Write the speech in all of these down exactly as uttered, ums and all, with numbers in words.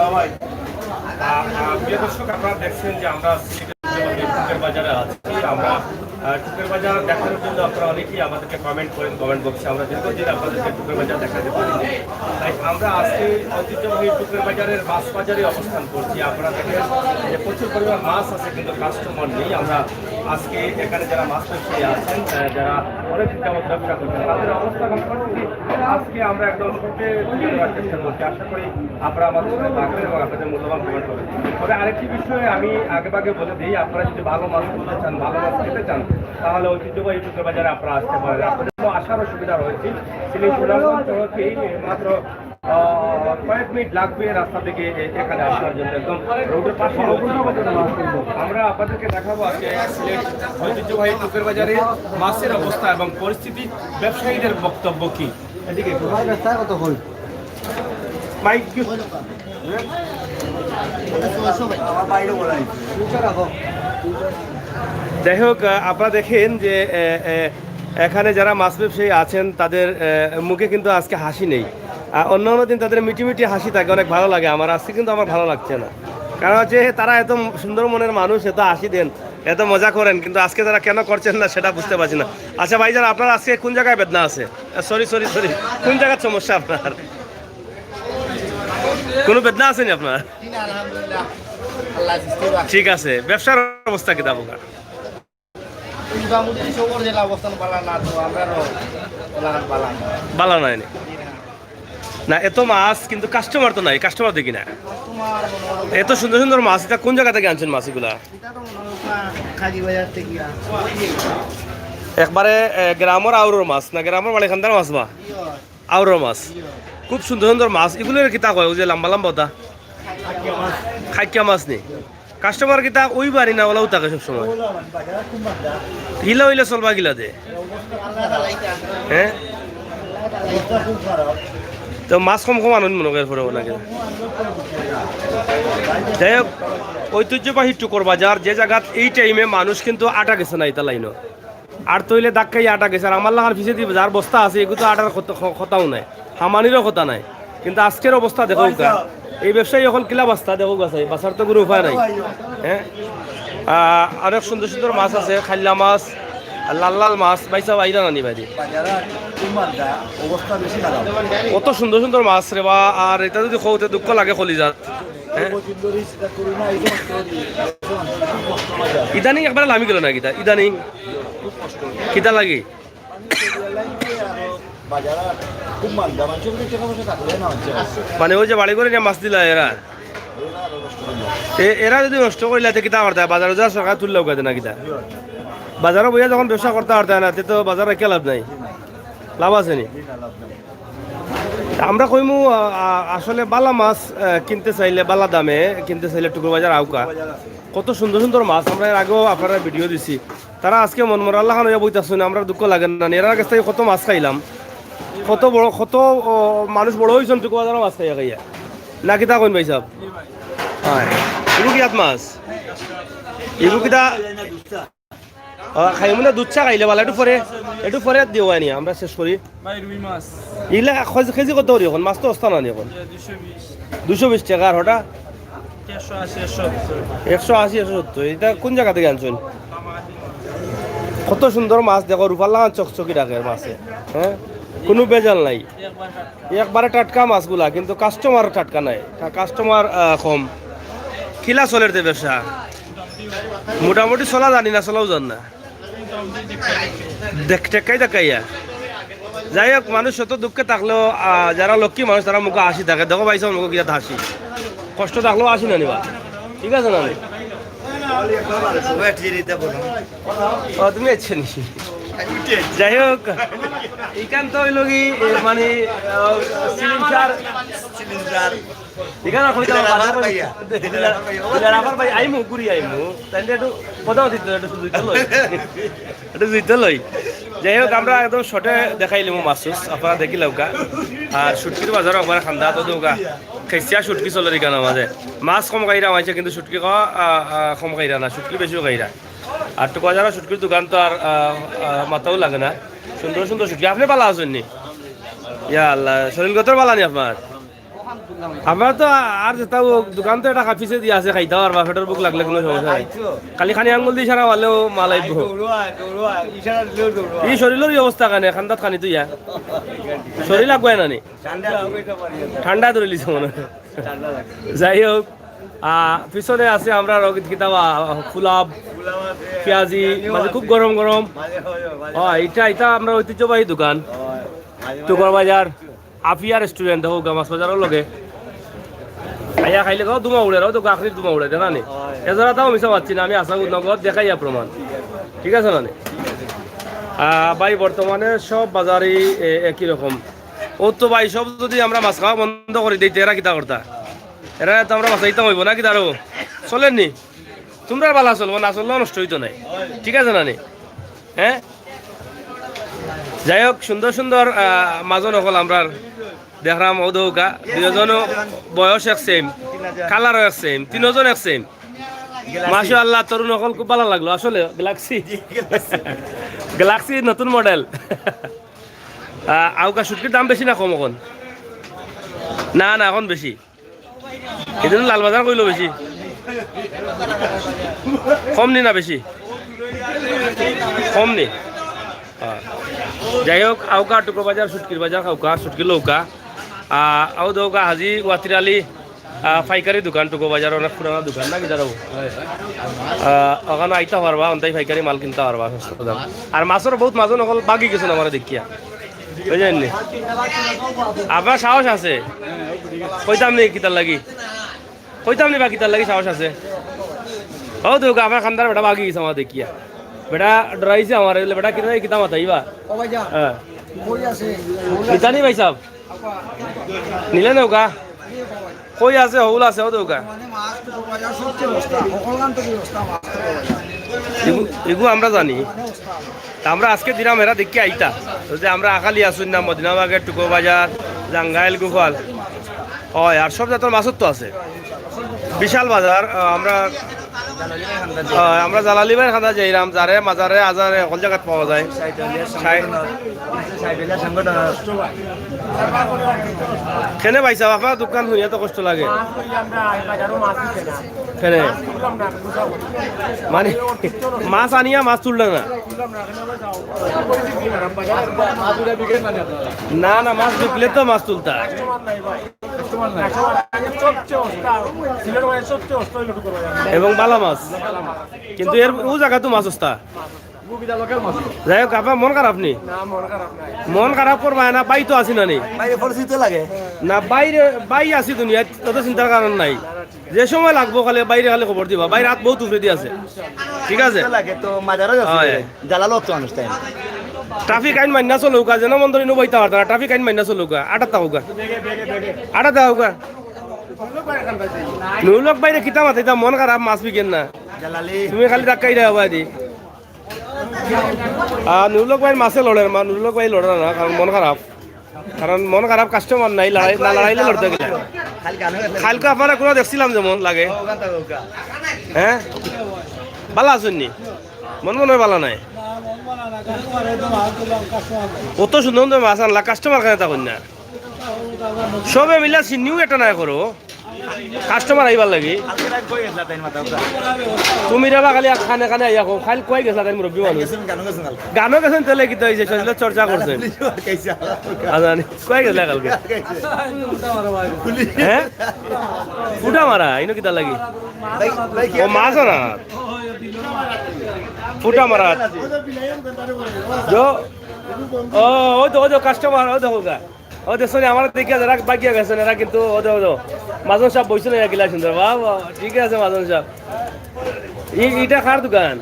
আহ, আহ, প্রিয় দর্শক, আপনারা দেখছেন যে আমরা সিলেটের টুকের বাজারে আছি। আমরা আহ, টুকের বাজার দেখানোর জন্য আপনারা অনেকেই আমাদেরকে কমেন্ট করেন কমেন্ট বক্সে। আমরা দীর্ঘদিন আপনাদেরকে টুকের বাজার দেখাতে পারি। তাই আমরা আজকে ঐতিহ্যবাহী টুকের বাজারের মাছ বাজারে অবস্থান করছি। আপনারা দেখেন যে প্রচুর পরিমাণ মাছ আছে, কিন্তু কাস্টমার নেই। আমরা আজকে এখানে যারা মাছ ব্যবসায়ী আছেন, আহ, যারা অনেক দিন যাবত ব্যবসা করছেন, তাদের অবস্থা মোটামুটি আজকে আমরা একদম শর্টে তুলে ধরার চেষ্টা করছি। আশা করি আপনারা আমাদের সাথে থাকবেন এবং আপনাদের মূল্যবান কমেন্ট করবেন। তবে আরেকটি বিষয়ে আমি আগে ভাগে বলে দিই, আপনারা যদি ভালো মাছ তুলতে চান, ভালো মাছ খেতে চান, তাহলে ঐতিহ্যবাহী টুকের বাজারে আপনারা আসতে পারেন। আপনাদের জন্য আসারও সুবিধা রয়েছে। সিলেট সুনামগঞ্জ শহর থেকে মাত্র আহ, কয়েক মিনিট লাগবে রাস্তা থেকে এ- এখানে আসার জন্য। একদম রোডের পাশে রয়েছে। আমরা আপনাদেরকে দেখাবো আজকে সিলেট ঐতিহ্যবাহী টুকের বাজারে মাছের অবস্থা এবং পরিস্থিতি, ব্যবসায়ীদের বক্তব্য কি। এদিকে একটু। মাইক কি? যাই হোক, আহ, আপনারা দেখেন যে, এ, এ, এখানে যারা মাছ ব্যবসায়ী আছেন, তাদের, এ, মুখে কিন্তু আজকে হাসি নেই। আর অন্য অন্য দিন তাদের মিটি মিটি হাসি থাকে, অনেক ভালো লাগে আমার। আজকে কিন্তু আমার ভালো লাগছে না, কারণ হচ্ছে তারা এত সুন্দর মনের মানুষ, এত হাসি দেন, এত মজা করেন, কিন্তু আজকে তারা কেন করছেন না সেটা বুঝতে পারছি না। আচ্ছা ভাইজান, আপনার আজকে কোন জায়গায় বেদনা আছে? সরি, সরি, সরি, কোন জায়গার সমস্যা আপনার? কোনো বেদনা আছেনি আপনার? জি না, আলহামদুলিল্লাহ। আল্লাহ সৃষ্টি রাখে। ঠিক আছে, ব্যবসার অবস্থা কিতা আপনার? মোটামুটি সবর জেলা অবস্থান বালা না, তো আমরারও এলাকার বালা না। বালা নাই নি? না, এত মাছ কিন্তু কাস্টমার তো নাই, কাস্টমার দেখি না। কাস্টমার মনে হয় এত সুন্দর সুন্দর মাছ, এটা কোন জায়গা থেকে আনছেন মাছ এগুলা? এটা তো মনে হয় আপনার কাজী বাজার থেকে। একবারে, এ, গ্রামর আউরর মাছ না, গ্রামর বালিখান্দার মাছ বা? জি হয়। আউরর মাছ। জি হয়। খুব সুন্দর সুন্দর মাছ। এগুলোর কিতা কয়? ওই যে লম্বা লম্বা ওটা? খাইক্কা মাছ। খাইক্কা মাছ নি? কাস্টমার কিতা ওই বাড়ি না ওলাও থাকে সবসময়? ওলা মানে বাজার খুব মান্দা। হিলা হইলে চলবা গিলা দে। হ্যাঁ? অবস্থা খুব খারাপ। তো মাছ কম কম আনন্দ মনে করে পড়ে ওলা গেলে। যাই হোক, ঐতিহ্যবাহী টুকর বাজার, যে জায়গাত এই টাইমে মানুষ কিন্তু আটা গেছে না, এটা লাইনও। আর তো হইলে ধাক্কাই আটা গেছে। আর আমার লাখান পিছে দিয়ে যার বস্তা আছে, এগুলো তো আটার কথা, ক-, কথাও নাই, হামানিরও কথা নাই। কিন্তু আজকের অবস্থা দেখো, এই ব্যবসায়ী এখন কিলা বাস্তা দেখো, গাছে বাসার তো কোনো উপায় নাই। হ্যাঁ, আহ, অনেক সুন্দর সুন্দর মাছ আছে, খাইল্লা মাছ, আর লাল লাল মাছ, ভাই সাহেব, আইরা নানি ভাই। বাজারে খুব মান্দা, অবস্থা বেশি খারাপ। কত সুন্দর সুন্দর মাছ রে বা, আর এটা যদি কওতে দুঃখ লাগে কলিজাত। হ্যাঁ? ইদানিং একবারে লামি গেল না কিতা? ইদানিং কিতা লাগি? বাজার খুব মান্দা, মানুষের কাছে টাকা পয়সা থাকলে না হচ্ছে। মানে ওই যে বাড়ি করে নিয়ে মাছ দিলা এরা, এ-, এরা যদি নষ্ট করিলা, তে কিতা করতে? বাজারে যা সরকার তুললে উগাতে না কিতা? বাজারে বইয়া যখন ব্যবসা করতে পারতে না, তে তো বাজারে কে লাভ নাই, লাভ আছে নি? আমরা কইমু, আ, আ, আসলে বালা মাছ, আ, কিনতে চাইলে, বালা দামে কিনতে চাইলে টুকুর বাজার আউকা। কত সুন্দর সুন্দর মাছ, আমরা এর আগেও আপনারা ভিডিও দিছি। তারা আজকে মন মরা লাখান হইয়া বইতাছে না, আমরা দুঃখ লাগে না। এরার কাছ থেকে কত মাছ খাইলাম, কত বড়, কত, ও, মানুষ বড় হইছেন টুকুর বাজারও মাছ খাইয়া খাইয়া। না কিতা কইন ভাই সাহেব? হ্যাঁ, এগু কিয়াত মাছ? এগু কিতা? ও, খাই মানে দুধ চা খাইলে ভালা, একটু পরে, একটু পরে দিও আনি, আমরা শেষ করি। ভাই, রুই মাছ। ইলা কেজি, কেজি কত করি এখন? মাছ তো অস্তা না নি এখন। দুইশো বিশ। দুইশো বিশ টাকা, আর ওটা? একশো আশি, একশো সত্তর। একশো আশি, একশো সত্তর। এটা কোন জায়গা থেকে আনছেন? কত সুন্দর মাছ দেখো, রূপার লাখান চকচকি রাখে মাছে, হ্যাঁ, কোনো ভেজাল নাই। একবারে টাটকা মাছগুলা, কিন্তু কাস্টমার টাটকা নাই, কা-, কাস্টমার, আহ, কম। কিলা চলের তে ব্যবসা? মোটামুটি চলা জানি না, চলাও জান না। দেখ, টেক্কাই দেখাইয়া। যাই হোক, মানুষ শত দুঃখে থাকলেও, আহ, যারা লক্ষ্মী মানুষ, তারা মুখে হাসি থাকে। দেখো ভাই সাহেব, মুখে কিতা হাসি। কষ্ট থাকলেও হাসি না নিবা। ঠিক আছে না? ও, তুমি এসছো নি? যাই হোক, ইখান তো হইল কি, এ, মানে, আহ, সিলিন্ডার। এখানে কইতাম দিলার আবার ভাই, আইমু, ঘুরি আইমু। তাইলে একটু কথা দিত, একটু জুইতে লই। একটু জুইতে লই। যাই হোক, আমরা একদম শর্টে দেখাইলিমু মাছ উছ, আপনারা দেখিলাউক্কা। আর শুটকির বাজারও একবার খান্দা তো দেউক্কা। খেসিয়া শুটকি চলের ইখানো মাঝে। মাছ কম খাইরা মাইনষে, কিন্তু শুটকি খাওয়া, আ, আ, কম খাইরা না, শুটকি বেশিও খাইরা। আর টুকর বাজারও শুটকির দোকান তো আর, আ, আ, মাতাও লাগে না। সুন্দর সুন্দর শুটকি। আপনে ভালা আছইন নি? ইয়া আল্লাহ, শরীর গতর ভালা নি আপনার? আপনার তো আর যেটা ও দোকান তো এটা হাফিসে দিয়া আছে, খাইতে পারবা, পেটর ভুক লাগলে কোনো সমস্যা নাই। খালি খানি আঙ্গুল দিয়ে ইশারা মারলেও মাল আইব। ই শরীরর ই অবস্থা কেনে, খান্দাত খানি তুইয়া শরীর লাগবে না নি? ঠান্ডা ধরে লিছে মনে হয়। যাই হোক, আহ, পিছনে আছে আমরা রোগীত কিতাব, আহ, ফুলাব, পিয়াজি, মানে খুব গরম গরম। ও, এটা এটা আমরা ঐতিহ্যবাহী দোকান, টুকর বাজার, আফিয়া রেস্টুরেন্ট হোক, মাছ বাজারও লগে। আইয়া খাইলে কও দুমা উড়ে, রাও তো গাখরির দুমা উড়ে, দেখা নি? এছাড়া তাও মিছা পাচ্ছি না, আমি আশা নগদ দেখাইয়া প্রমাণ। ঠিক আছে না নি? আহ, ভাই, বর্তমানে সব বাজারই এ, একই রকম। ও তো ভাই, সব যদি আমরা মাছ খাওয়া বন্ধ করে দিই, তে এরা কিতা করতা? এরা তো আমরা বাঁচাইতাম হইব না, কিতা আরো? চলেননি? তোমরা বালা চলবো, না চললেও নষ্ট হইতো নাই। ঠিক আছে না নি? হ্যাঁ? যাই হোক, সুন্দর সুন্দর, আহ, মাজন অকল আমরার দেখরাম, ও দৌকা, দুইজনও বয়স এক সেম, কালারও এক সেম, তিনজন এক সেম। মাশাআল্লাহ, তরুণ অকল খুব ভালা লাগলো আসলে। গ্যালাক্সি, গ্যালাক্সি নতুন মডেল। আহ, আউকা শুটকির দাম বেশি না কম এখন? না, না, এখন বেশি। এই জন্য লালবাজার কইলো বেশি। কম নি না বেশি? কম নি? হ্যাঁ। যাই হোক, আউকা টুকর বাজার, শুটকির বাজার, খাউকা, শুটকি লৌকা। আহ, আউ দৌকা হাজি ওয়াতির আলী, আহ, পাইকারি দোকান, টুকর বাজার, অনেক পুরানা দোকান, নাকি দাঁড়াবো? আহ, ওখানে আইতা পারবা, অন্তাই পাইকারি মাল কিনতা পারবা, সস্তা দাম। আর মাছর বহুত মাজন অকল বাগি গেছে না আমারে দেখিয়া। বুঝলেন নি? আপনার সাহস আছে? কইতাম নি কিতার লাগি? কইতাম নি বা কিতার লাগি সাহস আছে? ও তো আপনার খান্দার বেটা বাগি গেছে আমার দেখিয়া। বেটা ডরাইছে আমার, এলে বেটা কিতা কিতা মাতাইবা? ও ভাইজান, হ্যাঁ। কই আছে? নিতা নি ভাই সাহেব? নিলে না ওগা? কই আছে? হউল আছে, ও তো ওগা। মানে মাছ তো বাজার সবচেয়ে সস্তা, সকল গান তো সস্তা মাছ তো বাজার। এগু-, এগু আমরা জানি। মানে সস্তা। তা আমরা আজকে দিলাম, এরা দেখি আইতা। তো যে আমরা আখালি আসুন না, মদিনাবাগের টুকো বাজার, জাঙ্গাইল গুফাল। হয়, আর সব জাতর মাছর তো আছে। বিশাল বাজার, আহ, আমরা, আহ, আমরা জালালি ভাইর খান্দা যাইরাম, যারে মাজারে আজারে হকল জাগাত পাওয়া যায়। সাই-, কেনে ভাই সাহেব, আপনার দোকান হইয়া তো কষ্ট লাগে। কেনে? মানে, মাছ আনিয়া মাছ তুললে না? না, না, মাছ বিকলে তো মাছ তুলতা। এবং বালা মাছ। কিন্তু এর ও জাগাত তো মাছ সস্তা। যাই হোক, আপনার মন খারাপ নি? মন খারাপ করবা না, ভাই তো আছি না নি? বাইরে পরিচিত লাগে। না, বাইরে, ভাই আছি দুনিয়াত, অত চিন্তার কারণ নাই। যে সময় লাগবো খালি বাইরে খালি খবর দিবা, বাইরে হাত বহুত উপরে দিয়ে আছে। ঠিক আছে? লাগে তো মাজারও যাচ্ছে। হয়। জালালো তো মানুষ তাই। ট্রাফিক আইন মাইনা চলুকা, যেন মন ধরি নবইতা পারতা না, ট্রাফিক আইন মাইনা চলুকা, আটাত থাকুকা। আটাত থাকুকা। নুরুলক বাইরে কিতা মাতে, তা মন খারাপ, মাছ বিকেন না। জালালি। তুমি খালি ধাক্কাই দেওয়া বাদি। আর নুরুলক ভাইর মাছে লড়ে, মা নুরুলক ভাই লড়ে না, কারণ মন খারাপ। কারণ মন খারাপ, কাস্টমার নাই, লড়াই, না লড়াইলে লড়তে গেলে। কালকে আপনারা কোনো দেখছিলাম যেমন লাগে। হ্যাঁ? বালা আছেন নি? মন মনে হয় বালা নাই। অত সুন্দর সুন্দর মাছ আনলা, কাস্টমার কেনে তা কইন না? সবে মিলা সিন্নিও একটা নাই করো। কাস্টমার আইবার লাগি। তুমি রে বা খালি এক কানে কানে আইয়া কও, খালি কই গেছলা তাই মুরব্বী মানুষ। গানও গেছেন তাহলে কিতা হইছে, শরীরর চর্চা করছেন। আজানি, কই গেছলা কালকে? হ্যাঁ? ফুটা মারা, ইনো কিতা লাগি? ও মাছ না। ফুটা মারা। যো। ও, ওই তো, ওই তো কাস্টমার, ওই তো হোগা। ও দেখছো নি, আমার দেখিয়া যারা বাগিয়া গেছেন, এরা কিন্তু ও দে, ও দে। মাজন সাহেব বইছেন এরা গিলা সুন্দর। বাহ, বাহ, ঠিক আছে মাজন সাহেব। ই-, ইটা কার দোকান?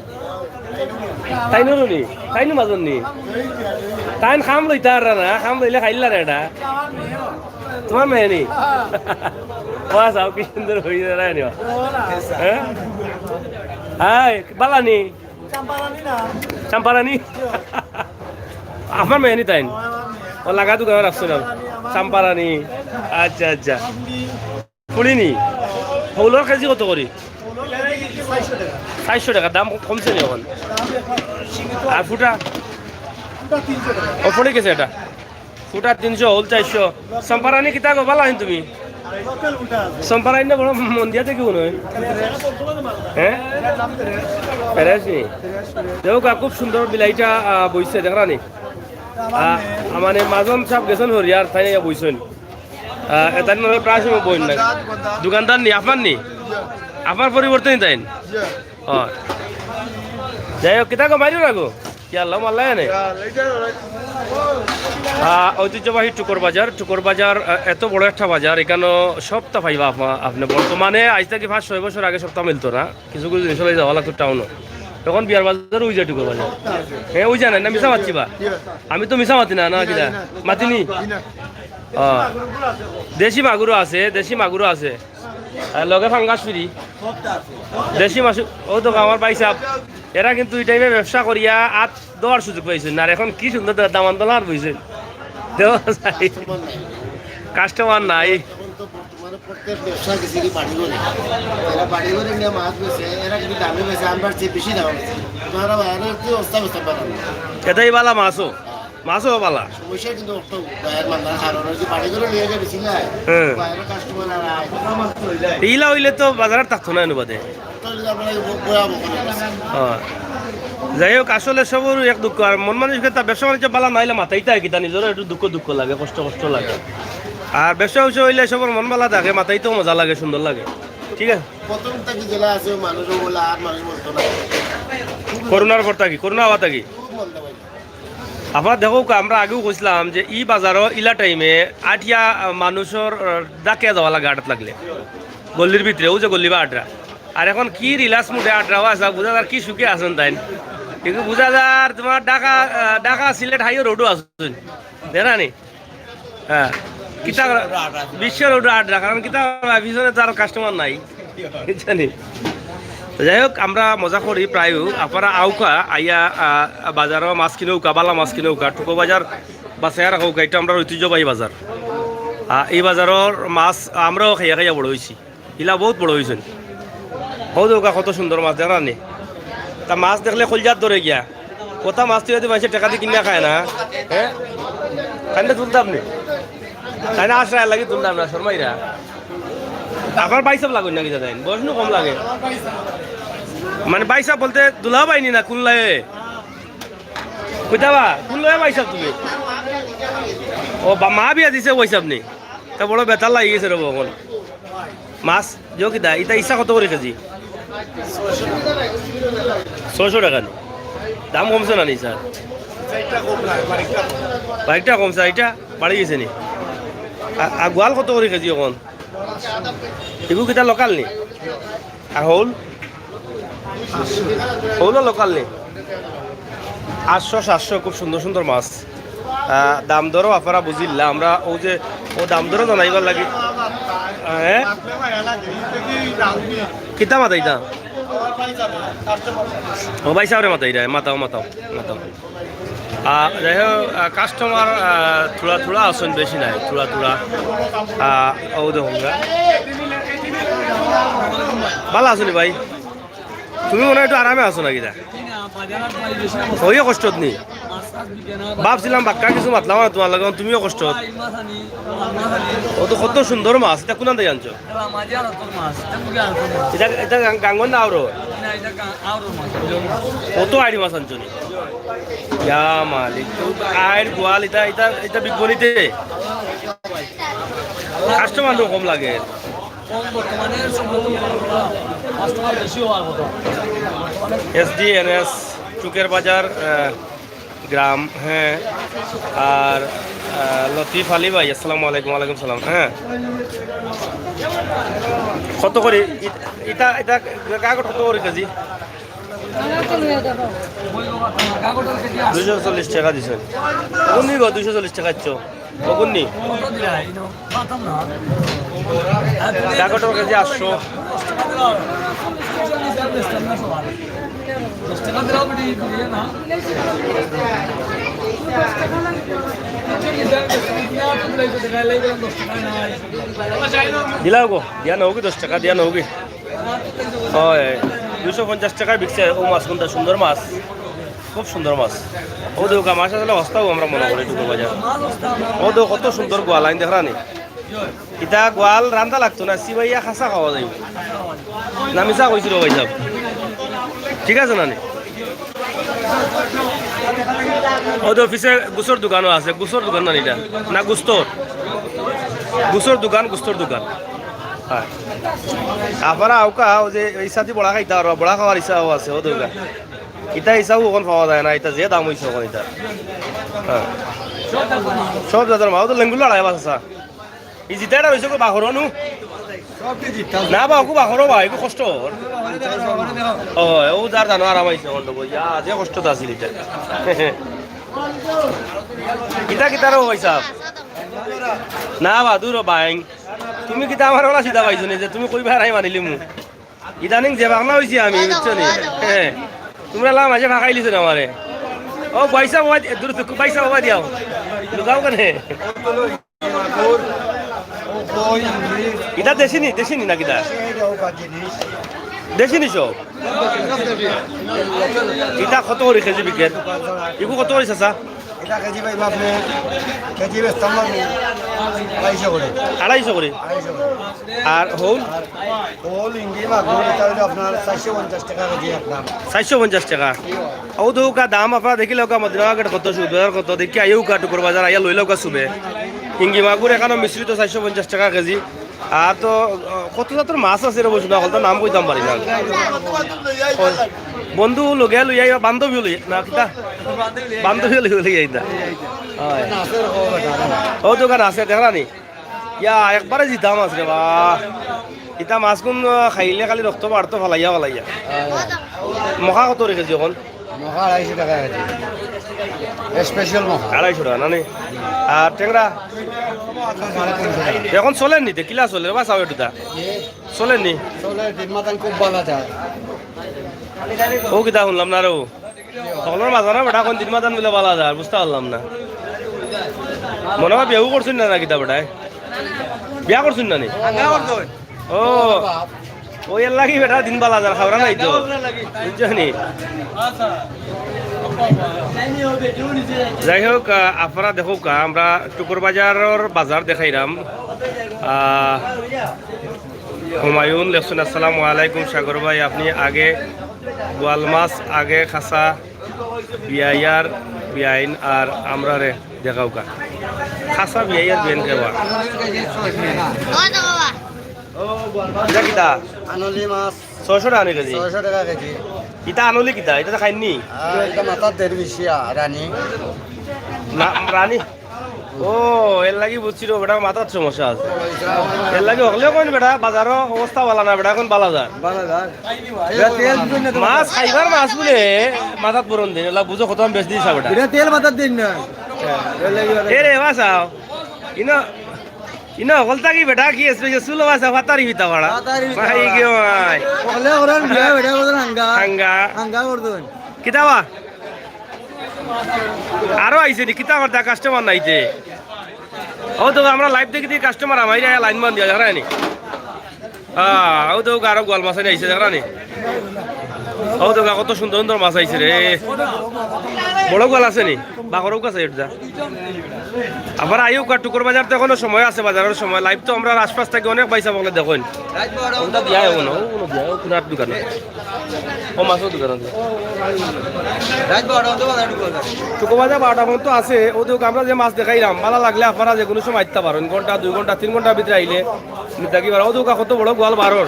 তাইনরও নি? তাইনও মাজন নি? তাইন খাম লইতা আর না, খাম লইলে খাইলা রে এটা। তোমার মেয়ে নি? বাহ, চাও কি সুন্দর হয়ে দাঁড়ায় নি। হ্যাঁ? হাই, বালা নি? চাম্পারানি? আপনার মেয়ে নি তাইন? ও লাগা দোকানে রাখছো না? চাম্পারানি। আচ্ছা, আচ্ছা। ফুড়ি নি? হৌলর কেজি কত করি? চারশো টাকা, দাম কমছে নি এখন? আর ফুটা? ও পড়ে গেছে এটা। ফুটা তিনশো, হৌল চারশো। চাম্পারানি কিতা গো, বালা আইন তুমি? সম্পারাইন না বড় মন্দিয়া থেকে মনে হয়। হ্যাঁ, ফেরেশ নি? দেখো, খুব সুন্দর বিলাইটা আহ, বইছে, দেখরা নি? আহ, মানে, মাজন সাহেব গেছেন হরিয়ার, তাই না, বইছেন। আহ, এটা নিয়ে প্রায় সময় বইন না। দোকানদার নি, আপনার নি? আপনার পরিবর্তে নি তাইন? ও। যাই হোক, কিতা গো, মারিও না গো। কি আল্লাহ মাল্লায় আনে? আহ, ঐতিহ্যবাহী টুকর বাজার। টুকর বাজার, আহ, এত বড় একটা বাজার, এখানো সবতা পাইবা আপনা-, আপনি। বর্তমানে আইজ থাকি পাঁচ ছয় বছর আগে সবতা মিলতো না, কিছু কিছু জিনিস লই যাওয়া লাগতো টাউনো। এখন বিয়ার বাজার ওই যায় টুকর বাজার। হ্যাঁ, ওই জানেন না, মিছা মাতছি বা? আমি তো মিছা মাতি না, না কিতা? মাতিনি? ও। দেশি মাগুরও আছে, দেশি মাগুরও আছে। আর লগে ফাঙ্গাস ফ্রি। দেশি মাছ, ও তো আমার ভাই সাহেব, এরা কিন্তু এই টাইমে ব্যবসা করিয়া আত দেওয়ার সুযোগ পাইছেন না। আর এখন কি সুন্দর দা-, দামান দোলা আর বইছেন। দেওয়া যায়। কাস্টমার নাই। এখন তো বর্তমানে প্রত্যেক ব্যবসা গেছে কি বাড়ি ঘরে। এরা বাড়ি ঘরে নিয়ে মাছ বেচে, এরা কিন্তু দামে বেচে, আমরা যে বেশি দামে বেচে। ধরো বাইরে কি অবস্থা, অবস্থা পারেন না। এটাই বালা মাছও। মাছও বালা। সমস্যা কিন্তু একটা বাইরের মাল না, কারণ ওই যে বাড়ি করে নিয়ে যাবে, ঠিক আছে? হ্যাঁ। বাইরের কাস্টমার আর আয়। ইলা হইলে তো বাজার আর থাকতো না অনুবাদে। তাহলে তো আপনার এই ব-, বয়া বকনে আছে। হ্যাঁ। যাই হোক, আসলে সবর এক দুঃখ। আর মন মানসিকতা, ব্যবসা বাণিজ্য বালা নাইলে মাথাইতে হয় কিতা, নিজেরও একটু দুঃখ দুঃখ লাগে, কষ্ট কষ্ট লাগে। আর ব্যবসা উবসা হইলে সবর মন বালা থাকে, মাথাইতেও মজা লাগে, সুন্দর লাগে। ঠিক আছে? প্রথম থাকি জেলা আছে, মানুষও বলে আর মানুষ বলতো না। করোনার পর থাকি, করোনা হওয়া থাকি। খুব মন দেওয়া। আপনারা দেখউক্কা, আমরা আগেও কইছিলাম যে ই বাজারও ইলা টাইমে আটিয়া, আহ, মানুষর, আহ, ডাকিয়া যাওয়া লাগে আটাত লাগলে। গল্লির ভিতরে, ও যে গল্লি বা আটরা। আর এখন কি রিল্যাক্স মুডে আটরাও আছে, বুঝা যার কি সুখে আছেন তাইন। কিন্তু বুঝা যার তোমার ঢাকা, আহ, ঢাকা সিলেট হাইওয়ে রোডও আছেন। দেখরা নি? হ্যাঁ। কিতা বিশ্ব রোডও আটরা, কারণ কিতা পিছনে তো আর কাস্টমার নাই। জানি। তো যাই হোক, আমরা মজা করি প্রায়। আপনারা আউক্কা, আইয়া, আহ, বাজারও মাছ কিনউক্কা, বালা মাছ কিনউক্কা, টুকর বাজার বাঁচাইয়া রাখউক্কা, এটা আমরার ঐতিহ্যবাহী বাজার। আহ, এই বাজারর মাছ আমরাও খাইয়া খাইয়া বড় হইছি, ইলা বহুত বড় হইছেন। হউ দেখউক্কা কত সুন্দর মাছ, দেখরা নি? তা মাছ দেখলে কলজাত ধরে গিয়া। কথা মাছ তুই যদি মাইনষে টেকা দি কিনিয়া খায় না, হ্যাঁ? কান্দে তুলতাম নি? তাই না, আশরা লাগি তুলতাম না, শর্মাইরা। আপনার ভাইসাব লাগইন না কিতা তাইন? বয়স নু কম লাগে। মানে ভাইসাব বলতে দুলাভাই নি না, কুনলায়? কইতা বা, কুনলায় ভাইসাব তুমি? ও, বা-, মা বিয়া দিছে ভাইসাব নি? তা বড় বেতাল লাগি গেছে রে বখন। মাছ, যে কিতা, ইতা ইছা কত করি কেজি? ছয়শো টেকা নি? দাম কমছে না নি, স্যার? বারিকটা কমছে, ইটা বাড়ি গেছে নি? আ-, আর গোয়াল কত করি কেজি অখন? ইগু কিতা লোকাল নি? আর হউল? হউলও লোকাল নি? আটশো, সাতশো, খুব সুন্দর সুন্দর মাছ। আহ, দাম দরও আপনারা বুঝিলা, আমরা ও যে ও দাম দরও জানাইবার লাগি। হ্যাঁ? কিতা মাতাইতা? ও ভাইসাবরে মাতাইরা, মাতাও, মাতাও, মাতাও। আহ, যাই হোক, আহ, কাস্টমার, আহ, থুড়া থুড়া আছেন, বেশি নাই, থুড়া থুড়া। আহ, ও দেখুন গা। ভালা আছো নি ভাই? তুমি মনে হয় একটু আরামে আছো নাকি দা? ওইও কষ্টত নি? ভাবছিলাম বাক্কা কিছু মাতলাম না তোমার লগে, তুমিও কষ্টত। ও তো কত সুন্দর মাছ, ইটা কুনান থাকি আনছো? ইটা, ইটা গাং-, গাঙ্গর না আওরো? কত আইড় মাছ আনছো নি? ইয়া মালিক, আইড় গোয়াল, ইটা, ইটা, ইটা বিকবো নি তে? কাস্টমার তো কম লাগে। কম বর্তমানে সম্ভবত কাস্টমার বেশি হওয়ার কথা। এসডিএনএস, টুকের বাজার, আহ, গ্রাম, হ্যাঁ। আর, আহ, লতিফ আলী ভাই, আসসালামু আলাইকুম। ওয়ালাইকুম সালাম, হ্যাঁ। কত করি ইটা, ইটা কাগজ কত করি কেজি? দুইশো চল্লিশ টেকা দিছে। কোন নিব দুইশো চল্লিশ টেকা দিচ্ছ? অগুন নি? কাকটর কেজি আটশো। দিলাও গো, দিয়া নেওগি দশ টাকা, দিয়া নেওগি। হয়, দুইশো পঞ্চাশ টাকায় বিকছে ও মাছ, কুনটা সুন্দর মাছ। খুব সুন্দর মাছ। ও দেখো, মাছ আসলে হস্তাও আমরা মনে করি টুকু বাজার। ও দেখো, কত সুন্দর গোয়াল, আমি দেখরা নি। ইতা গোয়াল রান্দা লাগতো না, সিবাইয়া খাসা খাওয়া যাইব। না মিছা কইছি রে ভাই সাহেব? ঠিক আছে না নি? ও তো অফিসে গুস্তর দোকানও আছে, গুস্তর দোকান না নি ইটা? না গুস্তর, গুস্তর দোকান, গুস্তর দোকান। হ্যাঁ, আপনারা আউকা, ওই যে এই সাথে বড়া খাইতা আর বড়া খাওয়ার ইচ্ছাও আছে, ও দোকান। ইতা ইচ্ছাও ওখান পাওয়া যায় না, ইতা যে দাম হইছে ওখান ইতা। হ্যাঁ, সব জাতর মাছ, ও তো লেঙ্গুর লড়াই বাস আছে। ই জিতা এটা রইছে গো বাহরনু। না বা, ওগু বাহরো বা, এগু কষ্ট। ও, ও যার জানো আরাম আইছে, অন্ধ বই। ইয়া, যে কষ্ট তা আছিল এটা। কিতা কিতা রে ভাই সাহেব? না বা, দূর বাইং। তুমি কিতা আমার ওলা সিধা পাইছো নি যে তুমি কইবা আর আমি মানিলিমু? ইদানিং যে বাংলা হইছি আমি, বুঝছো নি? হ্যাঁ। তোমরা লাম আছে ফাঁকাইলিছো না আমারে। ও, পয়সা বাবা দি-, দূর তো পয়সা বাবা দিয়াও। লুকাও কেনে? ইটা দেশি নি, দেশি নি না কিতা? দেশি নি সব? ইটা কত করি কেজি বিকের? ইগু কত করি চাচা? এটা কেজি পাইবা আপনি, কেজি বেচতাম না আমি, আড়াইশো করে। আড়াইশো করি। আড়াইশো করে। আর হউল? হউল ইঙ্গি মাগুর, এটা হইলো আপনার চারশো পঞ্চাশ টাকা কেজি আপনার। চারশো পঞ্চাশ টাকা। ও তো ওকা দাম আপনারা দেখিলে ওকা মদিনা মার্কেট কত, সুদ বাজার কত, দেখি আইও ওকা টুকুর বাজার আইয়া লইলে ওকা শুভে। ইঙ্গি মাগুর এখানো মিশ্রিত চারশো পঞ্চাশ টাকা কেজি। আর তো, আহ, কত জাতর মাছ আছে রে বসুন, হকলতা নাম কইতাম পারি না। ও, বন্ধু লগে লইয়া আইবা, বান্ধবীও লইয়া, না কিতা? বান্ধবীও লইয়া লইয়া আইতা। হয়। ও দোকান আছে, দেখরা নি? ইয়া, একবারে জিতা মাছ রে বা। ইতা মাছগুন, আহ, খাইলে খালি রক্ত বাড়তো ফালাইয়া ফালাইয়া। মখা কত রেখেছি এখন? মখা আড়াইশো টাকা কেজি। স্পেশাল মখা। আড়াইশো টাকা, না নি? আর টেংরা? সাড়ে তিনশো টাকা। এখন চলের নি তে? কিলা চলের? বাসাও একটু দা। এ? চলের নি? চলের, দিন মাতান খুব ভালা যায়। ও কিতা শুনলাম না রে ও? হকলর মাঝে না বেটা, কোন দিন মাতান বুলে ভালা যায়, বুঝতে পারলাম না। মনে হয় বিয়াও করছইন না, না কিতা বেটায়? বিয়া করছইন না নি? ও, ও এর লাগি বেটা দিন বালা যার খাওরা নাই তো। বুঝছো নি? যাই হোক, আহ, আপনারা দেখউক্কা, আমরা টুকুর বাজারর বাজার দেখাইরাম। আহ, হুমায়ুন লেখছইন, "আসসালামু আলাইকুম সাগর ভাই, আপনি আগে গোয়াল মাছ, আগে খাসা বিয়াইয়ার বিয়াইন আর আমরারে দেখাউক্কা।" খাসা বিয়াইয়ার বিয়াইন কেবা? ইটা কিতা? আনলি মাছ। ছয়শো টাকা নি কেজি? ছয়শো টাকা কেজি। ইটা আনলি কিতা? ইটা তো খাইননি? আহ, ইটা মাথার দের বেশি, আহ, রানী। না, রানী? ও, এর লাগি বুঝছি রে, বেটা মাথার সমস্যা আছে। এর লাগি হকলে কইন বেটা, বাজারর অবস্থা ভালা না, বেটা এখন বালা যার। বালা যার। মাছ খাইবার মাছ বুলে মাথাত পরন দিন, এলা বুঝো কত আমি বেশ দিছি বেটা। বেটা তেল মাথাত দিন না। এ রে, বাসাও। ইনো, ইনো হকল থাকি বেটা কি স্পেশাল চুলো বাসা ফাতারি বিতা পাড়া। ফাতারি বিতা ভাই পাড়া। গে ভাই। হকলে করেন বিয়া বেটা করেন হাঙ্গা। হাঙ্গা। হাঙ্গা করতেন। কিতাবা? আরো আইছে নি, কিতা করতা কাস্টমার নাইতে? ও তো আমরা লাইভ দেখি দেখি কাস্টমার আমার লাইন মান দিয়া জানা নি। হ্যাঁ, ও তো আরো গোয়াল মাছ আইছে জানা নি। ও তো কত সুন্দর সুন্দর মাছ আইছে রে। বড় গোয়াল আছে নি? বাগরও কাছে এটা। আবার আইও কা টুকুর বাজার তো এখনো সময় আছে, বাজারর সময়। লাইভ তো আমরার আশপাশ থাকি অনেক ভাইসাব অকলে দেখইন। কোনটা দিয়া অইবো না, ও কোনো দিয়া, ও কোনো আর দোকান নাই। ও মাছও দোকান আছে। রাত বারোটা পর্যন্ত বাজার ঢুকবো। চুকো বাজার বারোটা পর্যন্ত আছে। ও দেখো, আমরা যে মাছ দেখাইলাম, ভালা লাগলে আপনারা যে কোনো সময় আইতা পারইন। ঘন্টা, দুই ঘন্টা, তিন ঘন্টার ভিতরে আইলে নিতা কি পারো। ও দেখো, কত বড় গোয়াল বারর।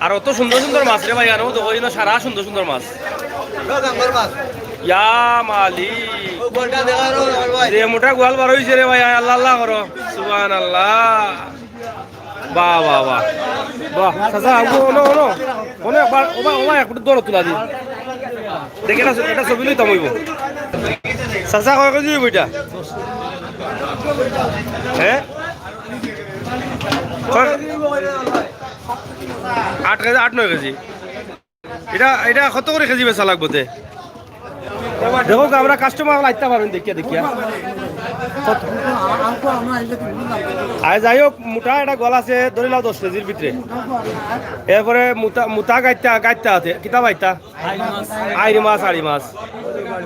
আর অত সুন্দর সুন্দর মাছ রে ভাই, আর ও দেখো, ইনো সারা সুন্দর সুন্দর মাছ। ইয়া মালিক। যে মোটা গোয়াল বার অইছে রে ভাই, আল্লাহ আল্লাহ করো। সুবহানাল্লাহ। বাহ, বাহ, বাহ। বাহ, চাচা, আগুন, অনো, অনো। অনো একবার, ওবা, ওবা, একটু দূরে তুলা দি। দেখি, এটা, এটা ছবি লইতাম অইবো। চাচা, কয় কেজি অইবো এটা? হ্যাঁ? কয়? আট কেজি, আট নয় কেজি। এটা, এটা কত করি কেজি বেচা লাগবো তে? দেখো, আমরা কাস্টমার আইতা পারইন দেখিয়া দেখিয়া। কত? আর যাই হোক, মোটা একটা গোয়াল আছে, ধরি লাও দশ কেজির ভিতরে। এরপরে মোটা, মোটা গাইতা, গাইতা আছে, কিতা বাইতা? আইরি মাছ, আইরি মাছ।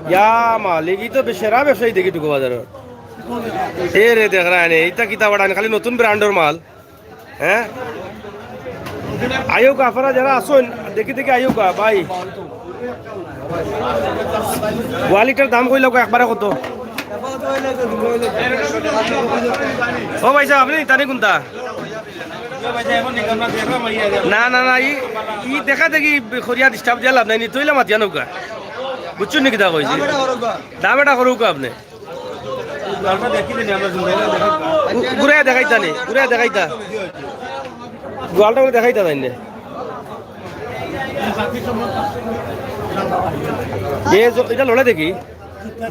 ইয়া মালিক, ই তো বে-, সেরা ব্যবসায়ী দেখি টুকু বাজারর। এ রে, দেখরা নি, ইটা কিতা বাড়ান, খালি নতুন ব্র্যান্ডর মাল। হ্যাঁ, আইউক্কা, আপনারা যারা আছইন, দেখি দেখি আইউক্কা ভাই। গোয়ালিটার দাম কইলাউক্কা একবারে কত? ও ভাই সাহেব, আপনি নিতা নি কুনটা? না, না, না, ই, ই দেখা দেখি করিয়া disturb দিয়া লাভ নাই, নিতা অইলে মাতিয়া নেউক্কা। বুঝছইন নি কিতা কইছি? দাম এটা করউক্কা আপনে। ঘুরাইয়া দেখাইতা নি, ঘুরাইয়া দেখাইতা। গোয়ালটা করে দেখাইতা তাইন নি। এ জ-, ইটা লড়ে দেখি।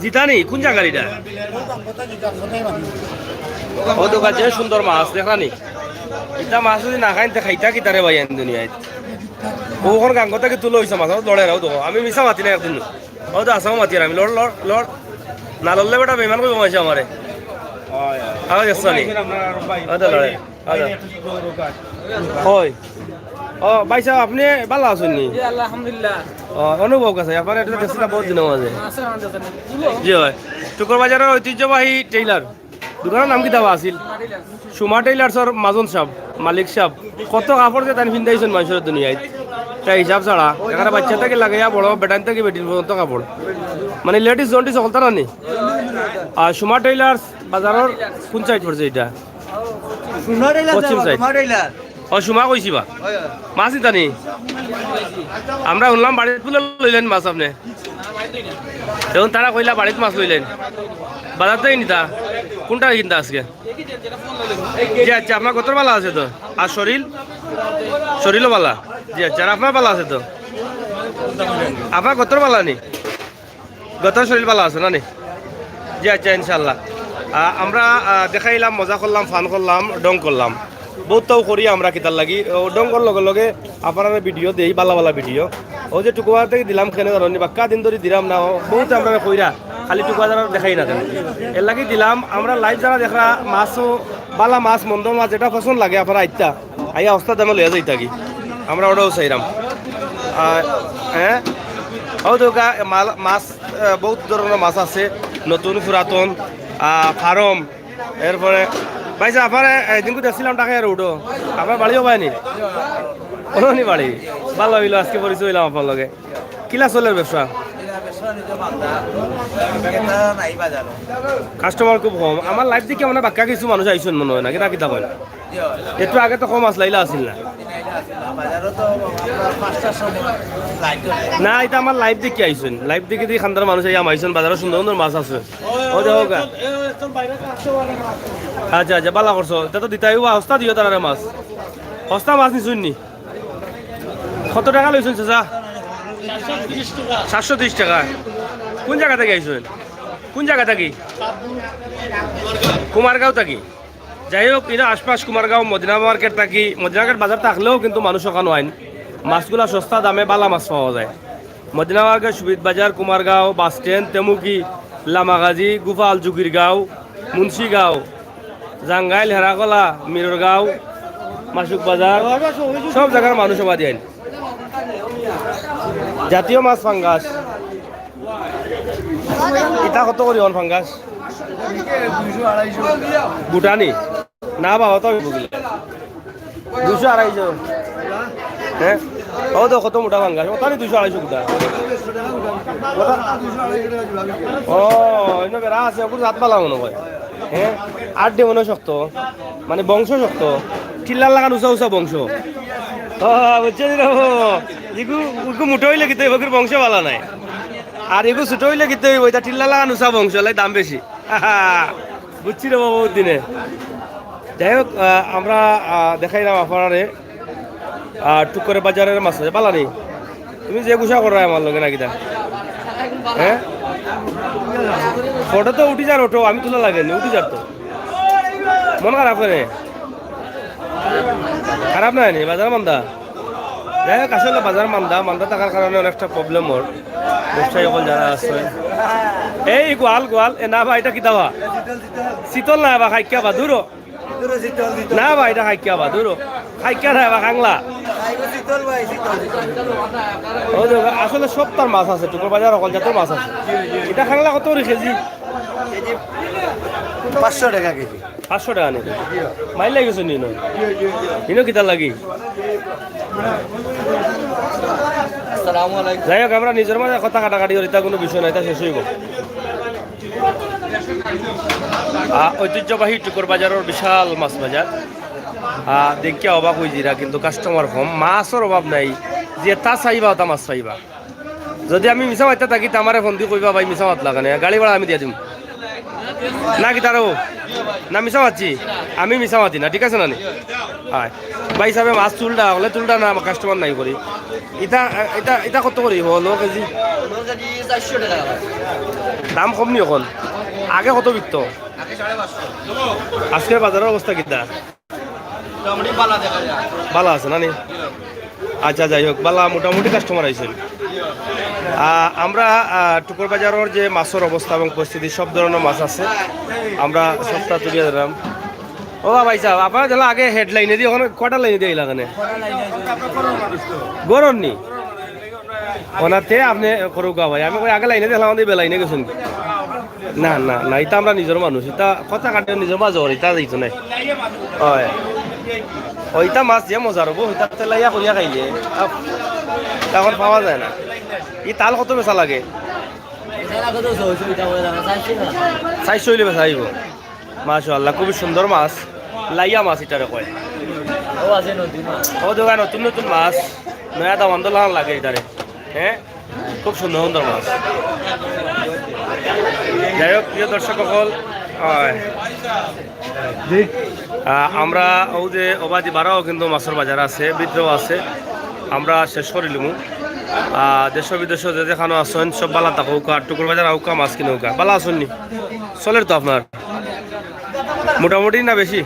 জিতা নি, কুন জাগার ইটা? ও তো গাছে সুন্দর মাছ, দেখরা নি? ইটা মাছ যদি না খাইন, তে খাইতা কিতারে ভাই, আইন দুনিয়াত। ও ওখান গাঙ্গ থাকি তুলা অইছে মাছ, লড়ে রাও তো। আমি মিছা মাতি না একদিন। ও তো আসামও মাতি আর আমি, লড়, লড়, লড়। না লড়লে বেটা বেইমান কইবো মাইনষে আমারে। আওয়াজ আসছে নি? ও তো লড়ে। ও তো। কই? ও, ভাই সাহেব, আপনি ভালা আছইন নি? জি, আলহামদুলিল্লাহ। ও, অনুভব কাছে, আপনার এটা দেখছি না বহুত দিনের মাঝে। আছে, আমাদের আছে। জি অয়। টুকর বাজারর ঐতিহ্যবাহী টেইলার। দোকানর নাম কিতা বা আছিল? সুমা টেইলার্সর মাজন সাব, মালিক সাব। কত কাপড় যে তাইন ফিন্দাইছইন মানষর দুনিয়াত। তাই হিসাব ছাড়া। এখানে বাচ্চা থাকি লাগাইয়া বড়, বেটাইন থাকি বেটিন পর্যন্ত কাপড়। মানে লেডিস জন্ডিস হকলতা না নি? আর সুমা টেইলার্স বাজারর কুন সাইড পড়ছে ইটা? সুমা টেইলার পশ্চিম সাইড। সুমা টেইলার। ও, সুমা কইছি বা? অয়, অয়। মাছ নিতা নি? আমরা হুনলাম বাড়িত বুলে লইলাইন মাছ আপনে। এখন তারা কইলা বাড়িত মাছ লইলাইন। বাজার থাকি নিতা? কুনটা কিনতা আজকে? জি আচ্ছা, আপনার গতর বালা আছে তো? আর শরীর? শরীরও বালা? জি আচ্ছা, আর আপনার বালা আছে তো? আপনার গতর বালা নি? গতর শরীর বালা আছে না নি? জি আচ্ছা, ইনশাআল্লাহ। আহ, আমরা, আহ, দেখাইলাম, মজা করলাম, ফান করলাম, ঢং করলাম। বউততাউ করি আমরা কিতার লাগি। ও ঢং করার লগে লগে আপনারারে ভিডিও দেই, বালা বালা ভিডিও। ও যে টুকু বাজার থাকি দিলাম, কেনে জানো নি, বাক্কা দিন ধরি দিলাম না, ও বউতে আমরারে কইরা, খালি টুকু বাজার দেখাই না কেনে। এর লাগি দিলাম, আমরা live যারা দেখরা, মাছও, বালা মাছ, মন্দ মাছ, যেটা পছন্দ লাগে আপনারা আইতা। আইয়া হস্তা দামে লইয়া যাইতা কি? আমরা ওটাও চাইরাম। আর, হ্যাঁ? ও তো গা-, মাল-, মাছ, আহ, বহুত ধরনের মাছ আছে, নতুন, পুরাতন, আহ, ফার্ম, এরপরে, ভাই সাহেব, আপনারে এদিনকু দেখছিলাম ঢাকায় আর উঠো। আপনার বাড়িও পাইনি? ওখানে বাড়ি। ভালা অইলো, আজকে পরিচয় অইলাম আপনার লগে। কিলা চলের ব্যবসা? ব্যবসা নিজে মান্দা। ক্রেতা নাই বাজারো। কাস্টমার খুব কম। আমার live দেখি মানে বাক্কা কিছু মানুষ আইছইন মনে অয় না, কিতা কিতা কয় না? জি অয়। একটু আগে তো কম আসলা, ইলা আছিল না। বাজারো তো আপনার পাঁচটার সময় লাইট জ্বলে। না, ইটা আমার live দেখি আইছইন। Live দেখি দেখি খান্দার মানুষ আইয়া হামাইছইন, বাজারো সুন্দর সুন্দর মাছ আছে। ও দেখো গা। আচ্ছা, আচ্ছা, ভালা করছো। ইটা তো দিতাই অইবো, হস্তা দিও তারারে মাছ। হস্তা মাছ নিছইন নি? কত টেকা লইছইন চাচা? সাতশো তিরিশ টেকা। কুন জাগা থাকি আইছইন? কুন জাগা থাকি? কুমারগাঁও থাকি। যাই হোক, ইনো আশপাশ কুমারগাঁও, মদিনা মার্কেট থাকি, মদিনা মার্কেট বাজার থাকলেও কিন্তু মানুষ ওখানো আইন। মাছগুলা সস্তা দামে বালা মাছ পাওয়া যায়। মদিনা মার্কেট, সুবিদ বাজার, কুমারগাঁও, বাস স্ট্যান্ড, তেমুকি, লামাগাজী, গোপাল, জুগিরগাঁও, মুন্সিগাঁও, জাঙ্গাইল, হেরাকলা, মিররগাঁও, মাসুক বাজার, সব জাগার মানুষ ওবাদি আইন। জাতীয় মাছ পাঙ্গাস। ইটা কত করি অন পাঙ্গাস? ভুটানি? না বাবা, তো আমি বুঝলাম। দুইশো আড়াইশো। হ্যাঁ? ও তো কত মোটা পাঙ্গাস। ওটা নি দুইশো আড়াইশো গোটা। ওটা? ও, ইনো বেড়া আছে, ওগুলো জাত বালা মনে হয়। হ্যাঁ? আট ডে মনে হয় শক্ত। মানে বংশ শক্ত। টিল্লার লাখান উঁচা উঁচা বংশ। ও, বুঝছো নি রে বাবা? ইগু, ইগু মোটা অইলে কিতা অইবো, ইগুর বংশ বালা নাই। আর ইগু ছোট অইলে কিতা অইবো, ইটা টিল্লার লাখান উঁচা বংশ, লাই দাম বেশি। বুঝছি রে বাবা, বহুত দিনে। যাই হোক, আহ, আমরা, আহ, দেখাইলাম আপনারে, আহ, টুকরে বাজারর মাছ আছে, বালা নি? তুমি যে গুসা কররায় আমার লগে না কিতা? হ্যাঁ? ফটো তো উঠি যার, ওঠো, আমি তুলা লাগে নি, উঠি যার তো। মন খারাপ কেনে? খারাপ নায় নি, বাজার মান্দা। যাই হোক, আসলে বাজার মান্দা, মান্দা থাকার কারণে অনেকটা problem অর। ব্যবসায়ী অকল যারা আছে। এই গোয়াল, গোয়াল, এ না বা, ইটা কিতা বা? শীতল না বা, খাইক্কা বা, দূরো। না বা, ইটা খাইক্কা বা, দূরো। খাইক্কা না বা, খাংলা। ও দেখো, আসলে সবতার মাছ আছে, টুকর বাজার অকল জাতর মাছ আছে। ইটা খাংলা কত করি কেজি? পাঁচশো টাকা কেজি। পাঁচশো টাকা নি? মাইর লাগি গেছো নি ইনো? ইনো কিতার লাগি? আসসালামু আলাইকুম। যাই হোক, আমরা নিজর মাঝে কথা কাটাকাটি করি, ইতা কুনু বিষয় নায়, ইতা শেষ অইবো। আহ, ঐতিহ্যবাহী টুকুর বাজারর বিশাল মাছ বাজার। আহ, দেখিয়া অবাক অইযিরা, কিন্তু কাস্টমার কম, মাছর অভাব নাই, যেতা চাইবা অতা মাছ পাইবা। যুদি আমি মিছা মাতিয়া থাকি, তে আমারে ফোন দি কইবা, "ভাই, মিছা মাতলা কেনে?" গাড়ি ভাড়া আমি দিয়া দিমু। না কিতা রে? না, মিছা মাতছি? আমি মিছা মাতি না, ঠিক আছে না নি? অয়। ভাইসাবে মাছ তুলরা, অইলে তুলরা না, কাস্টমার নাই করি। ইতা, ইতা, ইতা কত করি অইলো কেজি? দাম কম নি অখন? আগে কত বিকতো? আজকে বাজারর অবস্থা কিতা? মোটামুটি বালা দেখা যায়। বালা আছে না নি? আচ্ছা, যাই হোক, বালা মোটামুটি কাস্টমার আইছইন। আহ, আমরা, আহ, টুকুর বাজারর যে মাছর অবস্থা এবং পরিস্থিতি, সব ধরনর মাছ আছে, আমরা সবটা তুলিয়া ধরলাম। ও ভাইসাব, আপনারা দেখলাম আগে হেডলাইনে দিয়া, অখন কোয়ার্টার লাইনে দিয়া আইলা কেনে? গরম নি? অনাতে আপনে করুকা ভাই, আমি কই আগে লাইনে দেখলাম, আমাদের বেলাইনে গেছইন। না, না, না, ইতা আমরা নিজর মানুষ, ইতা কথা কাটে নিজর মাঝে অর, ইতা দিত নাই। অয়। ও, ইতা মাছ যে মজার অইবো, ইতা তেলাইয়া করিয়া খাইলে, আহ, ইতা অখন পাওয়া যায় না। ই তাল কত বেচা লাগে? চাইরশো অইলে বেচা অইবো। মাশাআল্লাহ, খুবই সুন্দর মাছ। লাইয়া মাছ ইটারে কয়। ও আছে নদী মাছ। ও দেখো, নতুন নতুন মাছ। নয়া দাম আন্দোলন লাগে ইটারে। হ্যাঁ? খুব সুন্দর সুন্দর মাছ। যাই হোক, প্রিয় দর্শক অকল, আহ, আহ, আমরা অউ যে অবাদি বারাও কিন্তু মাছর বাজার আছে, ভিতরেও আছে। আমরা শেষ করিলিমু। আহ, দেশ বিদেশ যে যেখানো আছইন, সব বালা থাকউক্কা, আর টুকুর বাজার আউক্কা, মাছ কিনউক্কা। বালা আছইন নি? চলের তো আপনার? মোটামুটি না বেশি?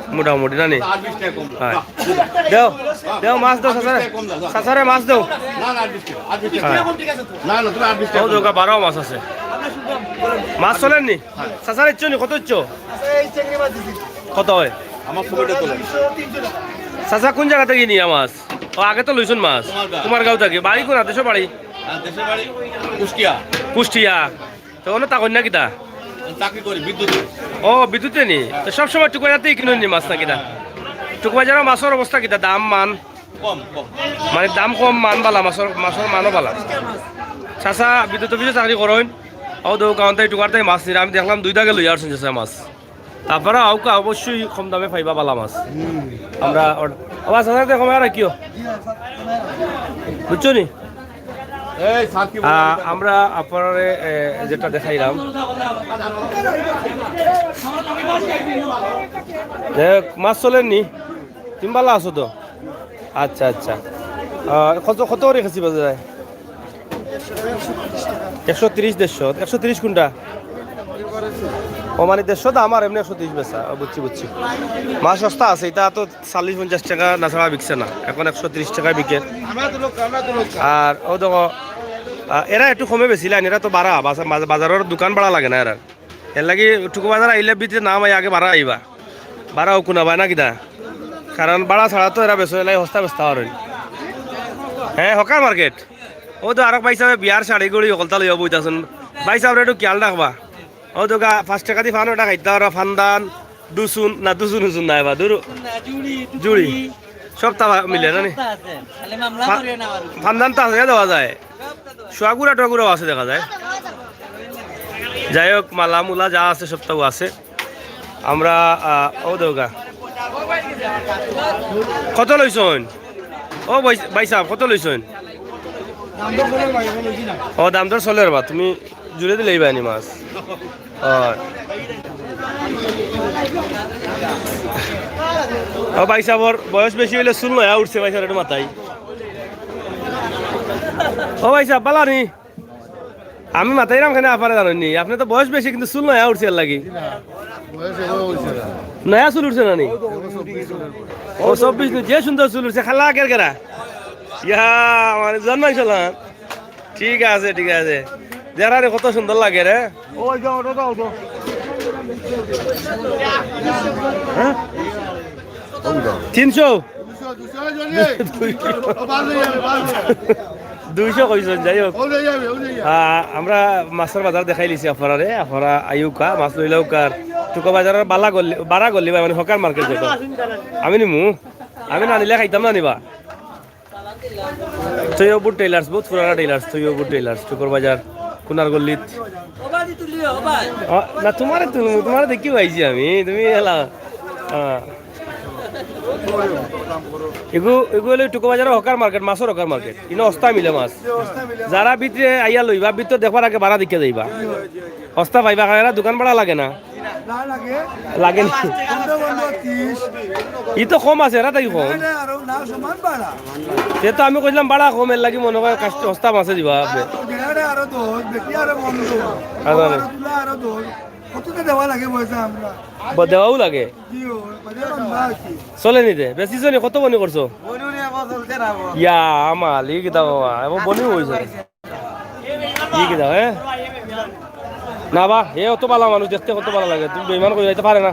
মোটামুটি না নি? অয়। দেও, দেও, মাছ দেও, চাচারে। চাচারে মাছ দেও। না, না, আর বিশ টাকা। আর বিশ টাকা। অয়। না, না, তুমি আর বিশ টাকা ও, কম দাও। দোকা বারো মাছ আছে। মাছ চলের নি? চাচারে ইচ্ছো নি? কত ইচ্ছো? কত অয়? আমার পকেটে তোলে। চাচা, কুন জাগা থাকি নিয়া মাছ? ও, আগে তো লইছইন মাছ। কুমারগাঁও। কুমারগাঁও থাকি। বাড়ি কুন? দেশর বাড়ি? আর দেশর বাড়ি কুষ্টিয়া। কুষ্টিয়া। তো অনো থাকইন না কিতা? আমি চাকরি করি বিদ্যুতে। ও, বিদ্যুতে নি? তো সব সময় টুকুবাজার থাকি কিনইন নি মাছ না কিতা? টুকুবাজারর মাছর অবস্থা কিতা? দাম মান? কম, কম। মানে দাম কম, মান বালা, মাছর, মাছর মানও বালা। চাচা বিদ্যুৎ অফিসো চাকরি করইন। ও দোকান থাকি টুকুবাজার থাকি মাছ নিরা, আমি দেখলাম দুই দাগে লইয়া আইছইন চাচা মাছ। তারপরে আউক্কা অবশ্যই কম দামে পাইবা বালা মাছ। আমরা অর-, আবার চাচা দেখো, আর কিও? বুঝছো নি? এই, স্যার কি বলে? আহ, আমরা আপনারে, এ, যেটা দেখাইলাম। যাই হোক, মাছ চলের নি? তুমি বালা আছো তো? আচ্ছা, আচ্ছা। আহ, কত, কত করি কেজি বাজার যায়? একশো তিরিশ, দেড়শো। একশো তিরিশ কুনটা? ও, মানে দেড়শো দাম আর এমনে একশো তিরিশ বেচা। ও, বুঝছি, বুঝছি। মাছ সস্তা আছে, ইতা তো চাল্লিশ পঞ্চাশ টেকা না ছাড়া বিকছে না, অখন একশো তিরিশ টেকায় বিকের। আর ও দেখো, আহ, এরা একটু কমে বেচিলাইন, এরা তো বারা, বাজা-, বাজা-, বাজারর দোকান ভাড়া লাগে না এরার। এরলাগি টুকুবাজার আইলে ভিতরে না মাই আগে বারা আইবা, বারা অউক্কা না ভাই না কিতা? কারণ বারা ছাড়া তো এরা বেচে, এরলাগি হস্তা বেচতা পারইন। হ্যাঁ, হকার মার্কেট। ও তো আরক ভাইসাবে বিয়ার শাড়ি গুড়ি হকলতা লইয়া বইতাছইন। ভাইসাবরে একটু খিয়াল রাখবা। ও তো গা পাঁচ টেকা দি পান ওটা খাইতা পারবা, পান্দান, দুসুন, না দুসুন হুসুন নাই বা, দুরু। জুড়ি। সবতা মিলে না নি? সবতা আছে। খালি মামলা পা-, করিও না আমার উপরে। পান্দান তো আছে, দেওয়া যায়। সোয়াগুড়া টোয়াগুড়াও আছে দেখা যায়। যাই হোক, মালা মুলা যা আছে সবতাও আছে। আমরা, আহ, ও দেওগা। কত লইছইন? ও ভাই, ভাইসাব, কত লইছইন? ও, দাম দর চলের বা, তুমি জুড়ে দিলে এই বাহিনী মাছ। অয়। ও ভাইসাবর বয়স বেশি অইলে চুল নয়া উঠছে ভাইসাব, একটু মাথায়। ও ভাইসাব, বালা নি? আমি মাতাইরাম কেনে আফারে জানইন নি? আপনে তো বয়স বেশি কিন্তু চুল নয়া উঠছে এরলাগি। বয়স এগো হইছে না। নয়া চুল উঠছে না নি? ও চব্বিশ নি, যে সুন্দর চুল উঠছে, খালা আগের গেরা। ইয়া, মানে জন্মাইছলাম। ঠিক আছে, ঠিক আছে। যারা রে কত সুন্দর লাগে রে। ওই যাও, ওটা দাও, দাও। হ্যাঁ? তিনশো? দুশো, দুশো, দুশো। দুইশো কইছইন, যাই হোক। আ, আমরা মাছর বাজার দেখাইলিছি আপনারারে, আপনারা আইউক্কা, মাছ লইলাউক্কা। টুকর বাজারর বালা গল্লি, বারা গল্লি বা মানে হকার মার্কেট যেটা। আমি নিমু, আমি না নিলে খাইতাম না নি বা। তৈয়বপুর টেইলার্স, বহুত পুরানা টেইলার্স, তৈয়বপুর টেইলার্স, টুকর বাজার, কুনার গল্লিত। আ, না, তুমারে তুলমু, তুমারে দেখিউ আইছি আমি, তুমি এলা। আ। এগু, এগু অইলো টুকর বাজারর হকার মার্কেট, মাছর হকার মার্কেট। ইনো হস্তা মিলে মাছ। যারা ভিতরে আইয়া লইবা, ভিতরে দেখবার আগে বারা দেখিয়া যাইবা। হস্তা পাইবা, কারণ এরা দোকান ভাড়া লাগে না। না লাগে। লাগে নি? পনেরো, পনেরো, ত্রিশ। ই তো কম আছে, এরা তাই কম। এরা আরো না সমান ভাড়া। তে তো আমি কইলাম ভাড়া কম, এর লাগি মনে অয় কাস্ট-, হস্তা মাছে দিবা আপনি। এরা আরো দশ, বেটি আরো পনেরো। আচ্ছা। আরো তুলা আরো দশ। কতটা দেওয়া লাগে পয়সা আমরা? ব-, দেওয়াও লাগে। জি, ও, মানে আমরা আর কি। চলে নিতে। বেশি চলে কত বনি করছো? বনি উনি এখন চলছে না, বল। ইয়া, মালিক দাও বাবা, এবার বনি হইছে। কি কি দাও, হ্যাঁ? না বা, এ অত ভালা মানুষ, দেখতে কত ভালা লাগে। তুমি বেইমান করি যাইতে পারে না।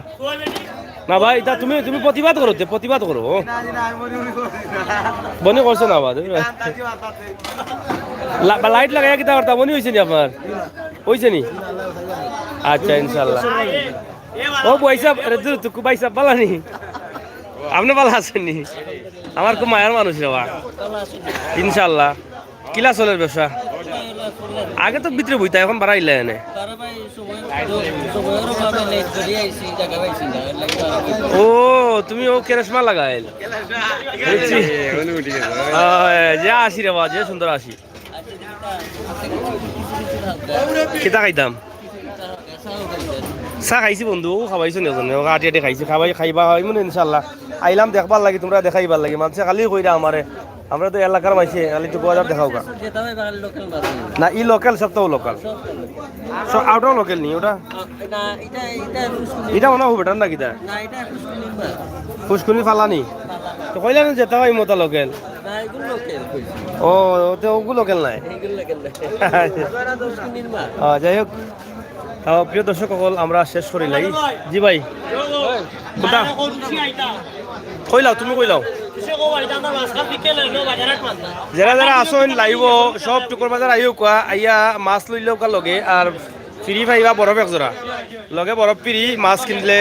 না বা, ইটা তুমি, তুমি প্রতিবাদ করো, তে প্রতিবাদ করো। না, না, আমি মনে মনে করছি না। বনি করছো না বা, তুমি? না, না, জি, বাদ, বাদ দেই। লা-, বা লাইট লাগাইয়া কিতা করতা? বনি হইছে নি আপনার? হইছে নি? আচ্ছা, ইনশাআল্লাহ। ও ভাই সাহেব, আরে দূর, তুকু ভাই সাহেব, ভালা নি? আপনি ভালা আছেন নি? আমার খুব মায়ার মানুষ রে বা। ইনশাআল্লাহ। কিলা চলের ব্যবসা? আগে তো ভিতরে বইতা, এখন বারাইলা এনে। ও, তুমি ও কেরেশমা লাগাইল। বুঝছি। আহ, যে আসি রে বা, যে সুন্দর আসি। কিতা খাইতাম? চা খাইছি বন্ধু, ও খাবাইছো নি ওখানে? ও আটি আটি খাইছি, খাবাই, খাইবা, খাবাই মানে ইনশাআল্লাহ। আইলাম দেখবার লাগি, তুমরা দেখাইবার লাগি। মানষে খালি কইরা আমারে, আমরা তো এলাকার মাইনষে, খালি টুকু বাজার দেখাও গা। না, ই লোকাল, সব তো লোকাল। সব আউটার লোকাল নি ওটা? না, এটা, এটা ফুসকুনি। এটা মনে হয় বেটার না কিতা? না, এটা ফুসকুনির মাছ। ফুসকুনি ফালানি? তো কইলা না যেটা হয় মতা লোকাল। না, এগুলো লোকাল কইছি। ও, ওতে ওগুলো লোকাল নাই? এগুলো লোকাল না। ফুসকুনির মাছ। আহ, যাই হোক, আহ, প্রিয় দর্শক সকল, আমরা শেষ করি লাই। জি ভাই, কোনটা? কইলাও, তুমি কইলাও। যারা যারা আছেন লাইভও, সব টুকর বাজার আইও কুয়া, আইয়া মাছ লইলেও কা লগে, আর ফ্রি পাইবা বরফ এক জোড়া। লগে বরফ ফ্রি, মাছ কিনলে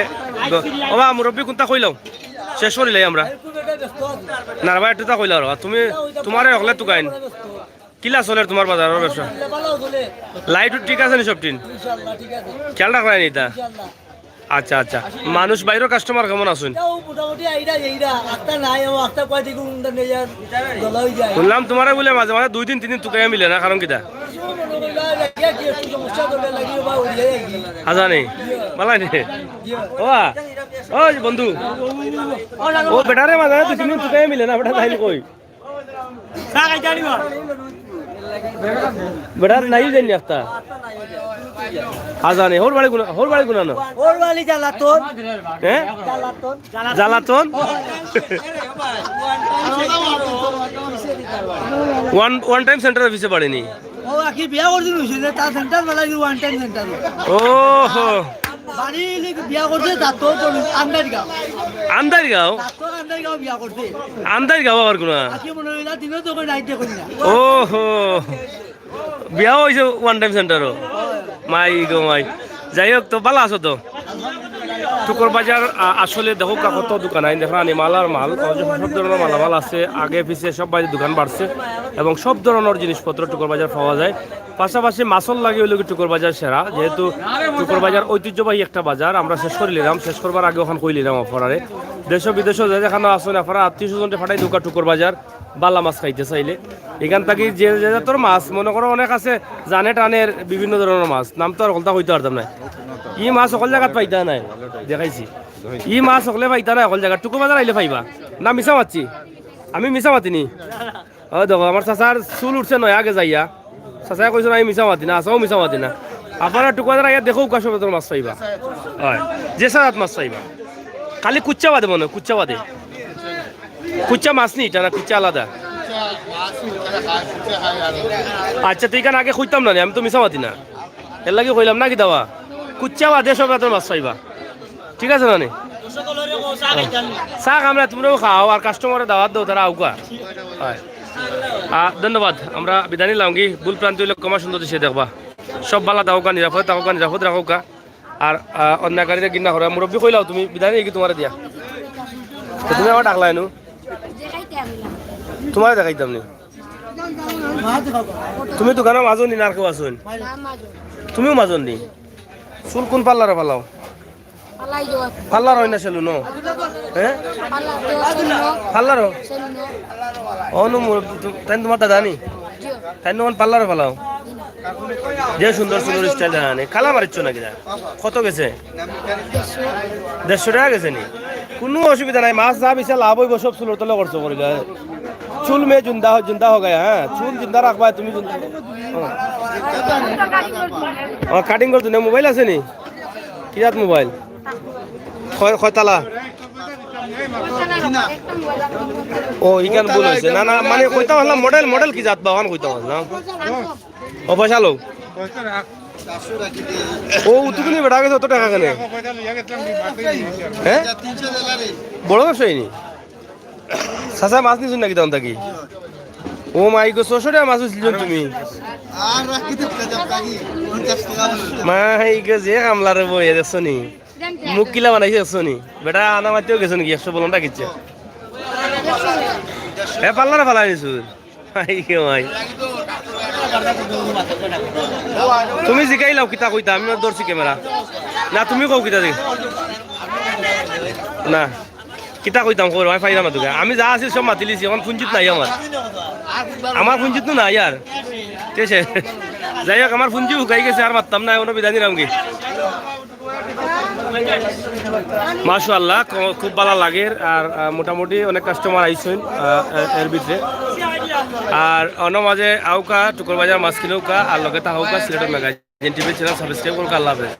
দ-, ওবা মুরব্বি কোনটা কইলাও? শেষ করি লাই আমরা। না রে ভাই, একটু তা কইলাও রে। তুমি, তোমারে হকলে তুকাইন। কিলা চলের তোমার বাজারর ব্যবসা? লাইট ঠিক আছে নি সব টিন? খেয়াল রাখরায় নি তা? আচ্ছা, আচ্ছা। মানুষ বাইরর কাস্টমার কেমন আছইন? তাও মোটামুটি আইরা, এইরা, আস্তা নাই, ও আস্তা কয় দিকে উন্দা নেই আর গলা হয়ে যায়। হুনলাম তোমারে বুলে মাঝে মাঝে দুই দিন, তিন দিন তুকাইয়া মিলে না, কারণ কিতা? কিছু মনে করি না, লাগিয়া কি একটু সমস্যা করলে লাগিয়ে বা উড়িয়ে যায় কি? হাজানি? বালাই নি? জি। ওবা, ওই বন্ধু। ও বেটারে মাঝে মাঝে দুই তিন দিন তুকাইয়া মিলে না, বেটা যাইন কই? চা খাইতে আনিবা? বেটার নাই জানি একটা। হাজানি, হউর বাড়ি কুনা, হউর বাড়ি কুনা না? হউর বাড়ি জ্বালাতন। হ্যাঁ? জ্বালাতন। জ্বালাতন? ওয়ান, ওয়ান টাইম সেন্টার অফিসে বাড়ি নি? ও, আকি বিয়া করতে রইছে যে তার সেন্টার বেলা কি ওয়ান টাইম সেন্টার। ও হো। বাড়ি ইলে বিয়া করতে তার তো তো আন্দারগাঁও। আন্দারগাঁও? তার তো আন্দারগাঁও বিয়া করতে। আন্দারগাঁও আবার কুনা? আকি মনে হয় না, দিনে তো কই রাইতে কই না। ও হো। বিয়া হইছে ওয়ান টাইম সেন্টারও। মাই গো মাই। যাই হোক, তো ভালা আছো তো? টুকর বাজার, আ, আসলে দেখো কা কত দোকান আইন, দেখো আনি মাল আর মাল, ও যে সব ধরনের মালামাল আছে, আগে পিছে সব বাড়ির দোকান বাড়ছে এবং সব ধরনের জিনিসপত্র টুকর বাজার পাওয়া যায়। পাশাপাশি মাছর লাগি হইল কি টুকর বাজার সেরা, যেহেতু টুকর বাজার ঐতিহ্যবাহী একটা বাজার। আমরা শেষ করি নিলাম, শেষ করবার আগে ওখান কই নিলাম অফারে দেশ বিদেশে যে যেখানে আসুন, আপনারা আত্মীয় স্বজনকে পাঠাই দুকা টুকর বাজার বালা মাছ খাইতে চাইলে। এখান থাকি যে, যে জাতর মাছ, মনে করো অনেক আছে জানে টানের বিভিন্ন ধরনের মাছ, নাম তো আর হকলতা কইতে পারতাম না। ই মাছ হকল জাগাত পাইতা নাই, দেখাইছি। ই মাছ হকলে পাইতা নাই হকল জাগাত, টুকর বাজার আইলে পাইবা। না মিছা মাতছি? আমি মিছা মাতিনি। ও দেখো, আমার চাচার চুল উঠছে নয় আগে যাইয়া। চাচায় কইছইন আমি মিছা মাতি না, আসাও মিছা মাতি না। আপনারা টুকর বাজার আইয়া দেখো, উকা সব জাতর মাছ পাইবা। হয়, যে জাত মাছ পাইবা। খালি কুচ্চা বাদে মনে হয়, কুচ্চা বাদে। কুচ্চা মাছ নি, ইটা না কুচ্চা আলাদা? আচ্ছা, তো এখানে আগে কইতাম না নি, আমি তো মিছা মাতি না। এর লাগি কইলাম না কিতা বা? কুচ্চা বাদে সব জাতর মাছ পাইবা। ঠিক আছে না নি? চা খাম না, তুমরাও খাও, আর কাস্টমারে দাওয়াত দাও, তারা আউকা। হয়। আহ, ধন্যবাদ। আমরা বিদায় নিলাম গি, ভুল ভ্রান্তি অইলে ক্ষমা সুন্দর দৃষ্টিতে দেখবা। সব ভালা থাকউক্কা, নিরাপদে থাকউক্কা, নিরাপদ রাখউক্কা। আর, আহ, অন্যায়কারীরে ঘিন্না করো। মুরব্বি কইলাও তুমি, বিদায় নিয়া গি তুমারে দিয়া। তো তুমি আমারে ডাকলায় নু? তুমারে দেখাইতাম নি। তুমি দোকানো মাজো নি, না আর কেউ আছইন? তুমিও মাজো নি? চুল কুন পার্লারো ফালাও? পার্লার অয় না সেলুনো? হে? পার্লারো? অনু, তাইন তুমার দাদা নি? তাইন অখন পার্লারো ফালাও? যে সুন্দর সুন্দর স্টাইল জানে, কালা মারিচ্ছ নাকি না? কত গেছে? দেড়শো টেকা গেছে নি? কুনু অসুবিধা নাই, মাছ যা বেচা লাভ অইবো সব চুলর তলে খরচ করিলা। চুল মে জিন্দা, জিন্দা হো গায়া, হ্যাঁ, চুল জিন্দা রাখবা তুমি, জিন্দা। ও, কাটিং করতে না, মোবাইল আছে নি? কি জাত মোবাইল? কয়, কয়তালা? ও, ইখান ভুল অইছে। না, না, মানে কইতাম পারলাম মডেল, মডেল কি জাত বা, অখান কইতাম পারলাম। ও, পয়সা লও। ও, উতুকুনি বেটা গেছে অত টেকা কেনে? হে? বড় ব্যবসায়ী নি? চাচা, মাছ নিছইন নাকি তখন থাকি? ও মাই গো, ছয়শো টেকা মাছ বেচলিছইন তুমি? মাই গো, যে কামলারে বইয়া দেখছো নি? মুখ কিলা বানাইছে দেখছো নি? বেটা আনা মাতিও গেছে নাকি, একশো বলন রাখিছে। এ পার্লারো ফালাই নিছইন। হাই রে ভাই। তুমি জিকাইলাও কিতা কইতা, আমি ধরছি ক্যামেরা। না, তুমি কও কিতা দি। না, কিতা কইতাম, কও, আমি পাইলাম না তোকে। আমি যা আছি সব মাতিলিছি, অখন পুঞ্জিত নাই আমার। আমার পুঞ্জিত তো নাই আর। কে সে? যাই হোক, আমার পুঞ্জি হুকাই গেছে, আর মাততাম না, অনো বিদায় নিলাম গি। মাশাআল্লাহ, ক-, খুব ভালা লাগের। আর, আহ, মোটামুটি অনেক কাস্টমার আইছইন, আহ, এ-, এর ভিতরে। আর অনো মাঝে আউক্কা, টুকর বাজার মাছ কিনউক্কা, আর লগে থাকউক্কা সিলেটের মেগা। টিভি চ্যানেল সাবস্ক্রাইব করউক্কা। আল্লাহ হাফেজ।